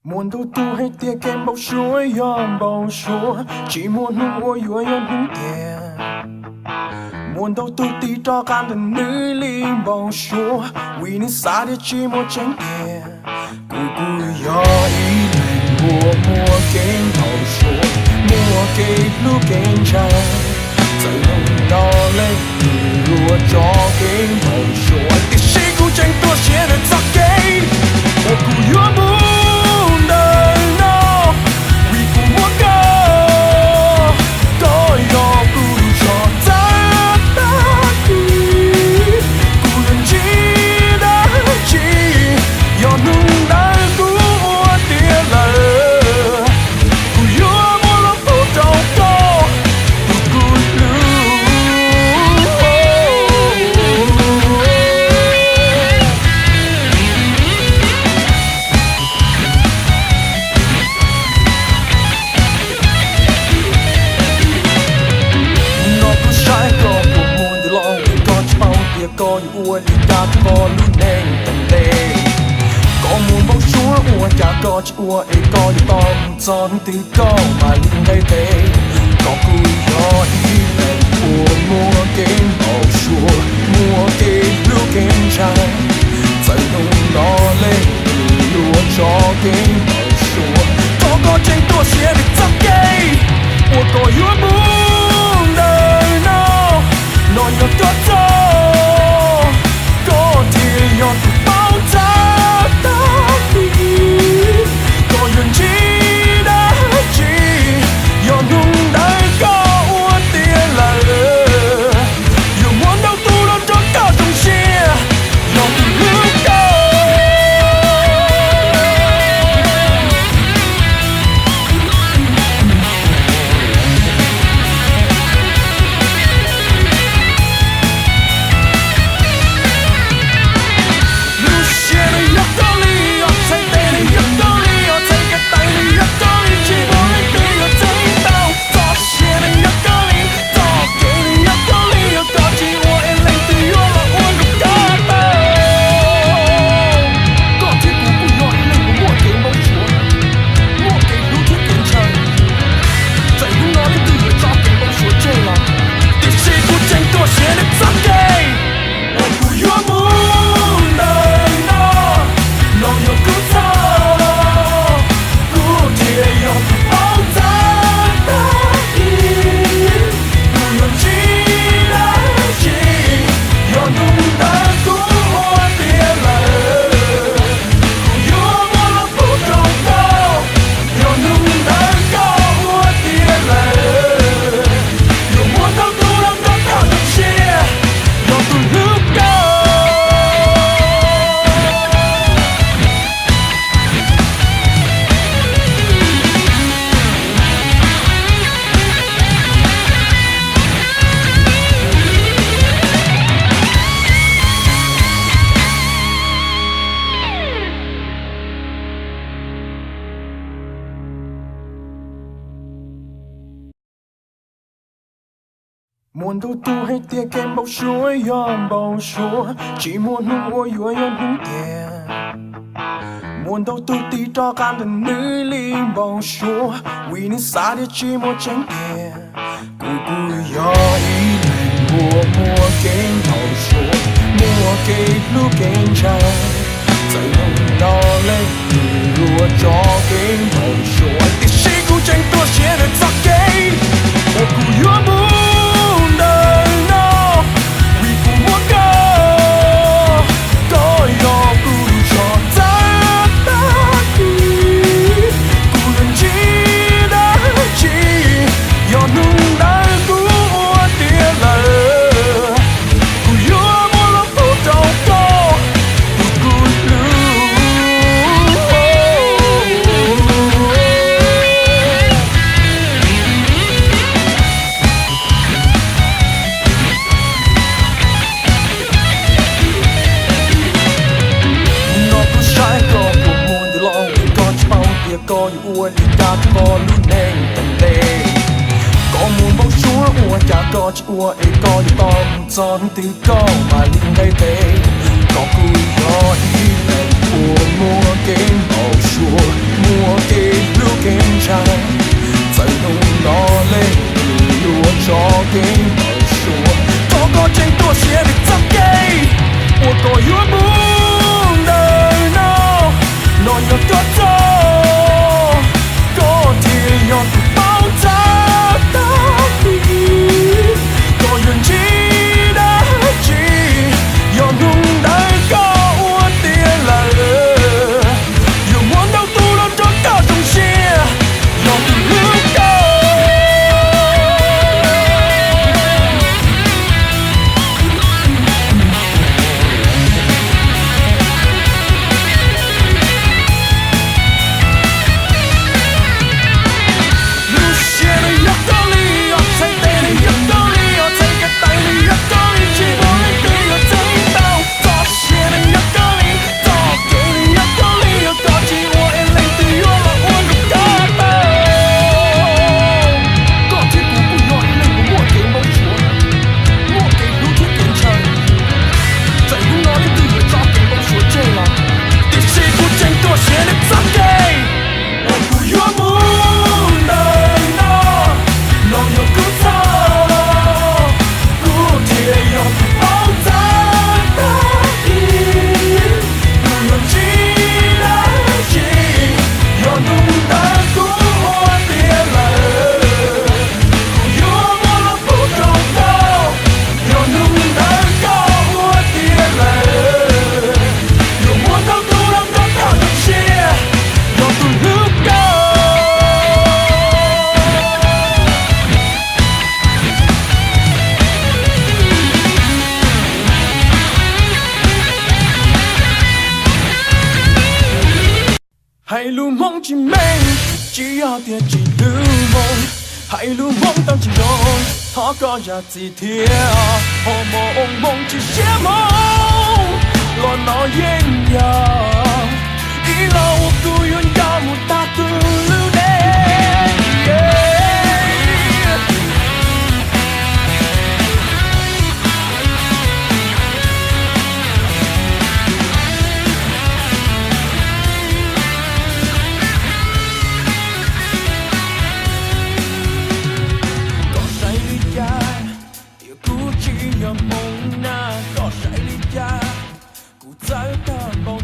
Muaj ntau tug hais tias kev npau suav yog npau suav, tsis muaj hnub uas yuav yog hnub tiag. Muaj ntau tug tig rov qab ntawm nws li npau suav, vim nws xav tias tsis muaj tseeb tiag. Kuv kuj yog ib leeg uas muaj kev npau suav, muaj kev hlub kev ntshai. Txawm hnub no leej twg yuav tso kev npau suav, tiam sis kuv tseem tuaj siab ntawm txoj kev uas kuv yuav mus ntawm no, vim kuv muaj koj, koj yog kuv lub zog txhua tag kis. Kuv yuav ntsib dab tsi, yog hnub ntawd kuv ua tiav lawm, kuv yuav muab lub koob rau koj, tus kuv hlub. Hnub no kuv saib koj kua muag ntws los, koj tsis paub tias koj yuav ua li cas rau koj lub neej tom ntej. Koj muaj npau suav ua cas koj tsis ua es koj yuav tos mus txog hnub twg koj mam li nqes tes. Koj kuj yog ib leeg uas muaj kev npau suav, muaj kev hlub kev ntshai. Txawm hnub no leej twg yuav tso kev npau suav, thov koj tseem tuaj siab ntawm txoj kev uas koj yuav mus ntawm no. No yog koj txoj, koj thiaj yog tus paub txhua tag kis. Koj yuav ntsib dab tsi, yog hnub ntawd koj ua tiav lawm. Yuav muab ntau tus los nrog koj zoo siab, yog tus hlub koj. Lub siab neeg yog koj li, os txhais tes neeg yog koj li, os txhais ko taw neeg yog koj li, tsis muaj leej twg yuav txeeb tau. Txoj sia neeg yog koj li, txoj kev neeg yog koj li, yog koj tsis ua es leej twg yuav los ua rau koj tau. Koj thiab kuv kuj yog ib leeg uas muaj kev npau suav, muaj kev hlub thiab kev ntshai. Txawm hnub no leej twg yuav tso kev npau suav tseg los, tiam sis kuv tseem tuaj siab ntawm txoj kev uas kuv yuav mus ntawm no. No yog kuv txoj, kuv thiaj yog tus paub txhua tag kis. Kuv yuav ntsib dab tsi, yog hnub ntawd kuv ua tiav lawm. Kuv yuav muab lub koob rau koj, yog hnub ntawd koj ua tiav lawm. Yuav muab ntau tus los nrog koj zoo siab, yog tus hlub koj. Muaj ntau tus hais tias kev npau suav yog npau suav, tsis muaj hnub uas yuav yog hnub tiag. Muaj ntau tus tig rov qab ntawm nws li npau suav, vim nws xav tias tsis muaj tseeb tiag. Kuv kuj yog ib leeg uas muaj kev npau suav, muaj kev hlub kev ntshai. Txawm hnub no leej twg yuav tso kev npau suav, tiam sis kuv tseem tuaj siab ntawm txoj kev uas kuv yuav mus ntawm no, vim kuv muaj koj, koj yog kuv lub zog txhua tag kis. Kuv yuav ntsib dab tsi, yog hnub ntawd kuv ua tiav lawm. Kuv yuav muab lub koob rau koj, tus kuv hlub. Hnub no kuv saib koj kua muag ntws los, koj tsis paub tias koj yuav ua li cas rau koj lub neej tom ntej. Koj muaj npau suav ua cas koj tsis ua es koj yuav tos mus txog hnub twg koj mam li nqes tes. Koj kuj yog ib leeg uas muaj kev npau suav, muaj Hais lus Hmoob tsis meej, tsis yog tias tsis hlub Hmoob. Hais lus Hmoob tau tsis zoo, thov koj zam txim thiab. Ho moo moo tsis siab Hmoob, los no yeej yog ib los uas kuv yuav nco mus tag tus lub neej. Koj saib li cas, tias kuv tsis yog Hmoob na, koj saib li cas, kuv txawv tag npaum